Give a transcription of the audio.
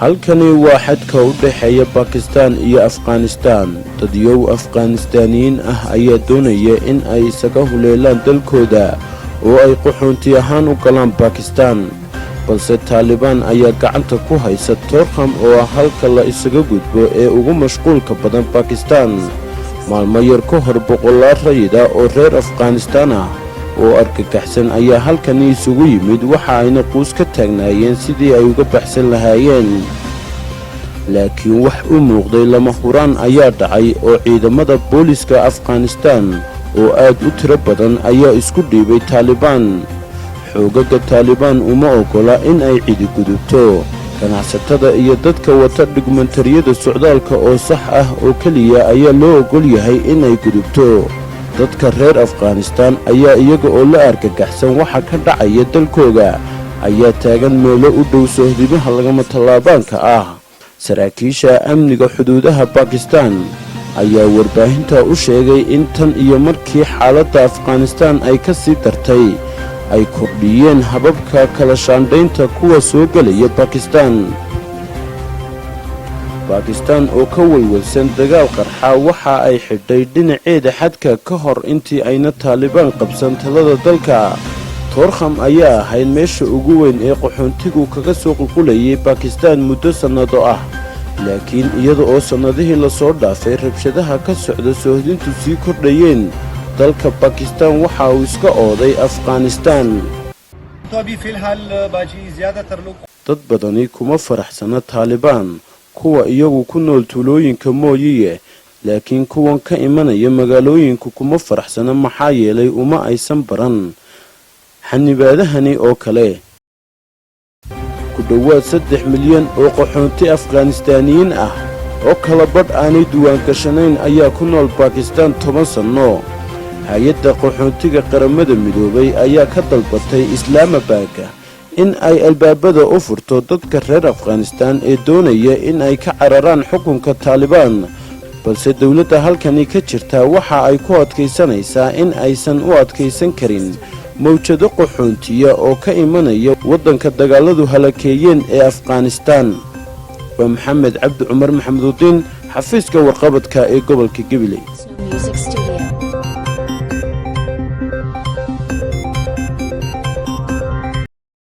Halkani waa xadka u dhexeeya Bakistaan iyo Afghanistaan. Dadyow Afghanistaaniyiin ah ayaa doonaya in ay isaga huleelaan dalkooda oo ay qaxoonti ahaan u galaan Bakistaan, balse Taalibaan ayaa gacanta ku haysa Torkham oo ah halka la isaga gudbo ee ugu mashquulka badan Bakistaan. Maalmo yar ka hor, boqolaal rayida oo reer Afghanistaan ah oo argagaxsan ayaa halkani isugu yimid. Waxa ayna quus ka taagnaayeen sidii ay uga baxsan lahaayeen, laakiin wax u muuqday lama huraan ayaa dhacay oo ciidamada booliska Afghanistaan oo aad u tiro badan ayaa isku dhiibay Taalibaan. Xoogaga Taalibaan uma oggola in ay cidi gudubto. Ganacsatada iyo dadka wata dhugmantariyada socdaalka oo sax ah oo keliya ayaa loo oggol yahay inay gudubto. Dadka reer Afghanistaan ayaa iyaga oo la argagaxsan waxa ka dhacaya dalkooda ayaa taagan meelo u dhow sohdimaha lagama tallaabaanka ah. Saraakiisha amniga xuduudaha Bakistaan ayaa warbaahinta u sheegay in tan iyo markii xaaladda Afghanistaan ay ka sii dartay ay kordhiyeen hababka kala shaandhaynta kuwa soo gelaya Bakistaan. Bakistaan oo ka welwelsan dagaal qarxa waxa ay xidhay dhinaceeda xadka ka hor intii ayna Taalibaan qabsan talada dalka. Toorkham ayaa ahayd meesha ugu weyn ee qaxoontigu kaga soo qulqulayay Bakistaan muddo sannado ah, laakiin iyada oo sannadihii lasoo dhaafay rabshadaha ka socda soohdintu sii kordhayeen, dalka Bakistaan waxa uu iska ooday Afghanistaan. तो अभी फिलहाल बाजी ज्यादातर लोग Dad badani kuma faraxsana Taalibaan, kuwa iyagu ku nool tuulooyinka mooyiye, laakiin kuwan ka imanaya magaalooyinku kuma faraxsana, maxaa yeelay uma aysan baran xanibaadahani oo kale. Ku dhowaad 3 milyan oo qaxoonti Afghanistaaniyiin ah oo kala badh aanay diiwaangashanayn ayaa ku nool Bakistaan 10 sanno. Hay-adda qaxoontiga Qaramada Midoobay ayaa ka dalbatay Islaamabad in ay albaabada u furto dadka reer Afghanistaan ee doonaya in ay ka cararaan xukunka Taalibaan, balse dowladda halkani ka jirtaa waxa ay ku adkaysanaysaa in aysan u adkaysan karin mawjado qaxoontiya oo ka imanaya waddanka dagaaladu halakeeyeen ee Afghanistaan. Waa Maxamed Cabdi Cumar Maxamedudiin, xafiiska warqabadka ee gobolka Gabiley. Music Studio.